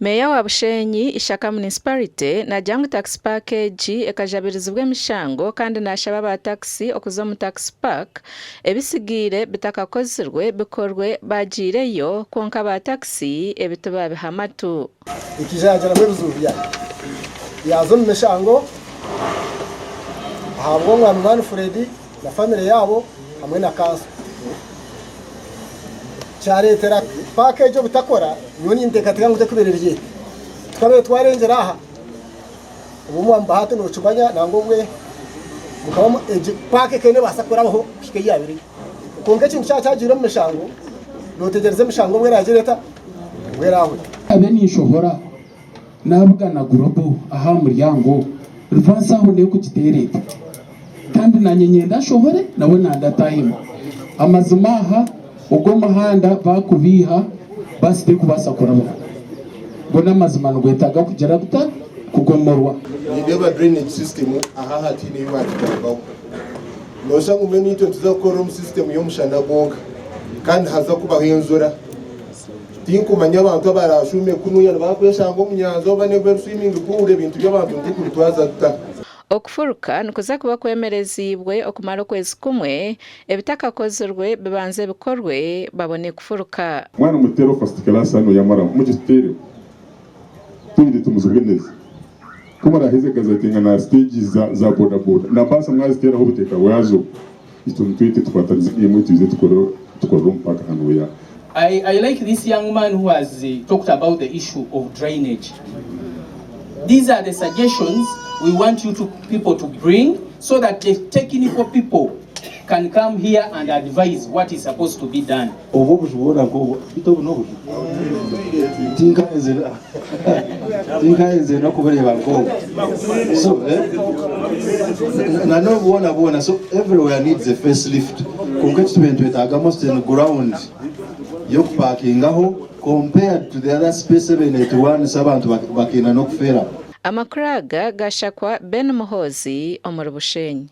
Meeya wa Bushenyi, Ishaka Munisiparite naagira ngu Taxi Park egi ekajabirizibwa emishango kandi naashaba aba takisi okuza omu Taxi Park ebisigaire bitakakozirwe bikorwe baagiireyo kwonka aba takisi ebi tibaabiha matu. Ekaija yaagiramu ebizibu byayo, yaaza omu mishango ahabw'omwami Manfred na famire yaabo hamwe na kanso. Kyareetera paaka egyo obutakora, nyowe ninteekateeka ngu tekubaire eri eti. Tukabaire twarengyera aha, obu omwami Bahati nookimanya nangwa obwe mukaba egi paaka ekaba neebaasa kurabaho kuhika ei yaabaire eri. Kwonka ekintu kyaba kyagiire omu mishango, nootegyereza emishango obu eraagire eta, obu eraahwe. Abe ninshohora Nabugana Global aha muryango, reverse aho nekugiteera eti kandi nanye nyenda ashohore nawe nande atahemu. Amazima aha ogu omuhanda bakubiiha basi terikubaasa kurabaho. Go namazima nigwetaaga kugira guta? Kugomorwa. Nindeeba drainage system aha hatiine ebi baakigambaho. Nooshusha ngu mbwenu itwe nituza kukorera omu system y'omushana gwonka kandi nihaza kubaho enjura. Tinkumanya abantu abaraashuume kunuya nibakweshanga omu nyanja oba n'eba eri swimming pool ebintu by'abantu nitubitwaza tuta? Okufuruka nikuza kuba kwemereziibwe okumara okwezi kumwe, ebitakakozirwe bibanze bikorwe babone kufuruka. Mwana muteereho first class hanu yamaramu mugituteereho twine tumuzibweneze ku muraheze gazettinga na stage za za boda boda na baasi mwaziteeraho obuteeka bwazo itwe nitwete tukwatanise naimwe twije tukore tukorere omu paaka hanuya. I, I like this young man who has talked about the issue of drainage. These are the suggestions we want you to people to bring so that the technical people can come here and advise what is supposed to be done. Obu obuju bwona nk'obu, beitu obu n'obuju? Tinkaayenzire tinkaayenzire n'okubureeba nk'obu. So, eh, na n'obu bwona bwona, so everywhere needs a face lift. Kwonka eki tubaire nitwetaaga mostly ni ground y'okupakingaho compared to the other space ebaire neturwanisa abantu bakenda n'okufeeramu. Amakuru aga gashakwa Ben Muhoozi omuri Bushenyi.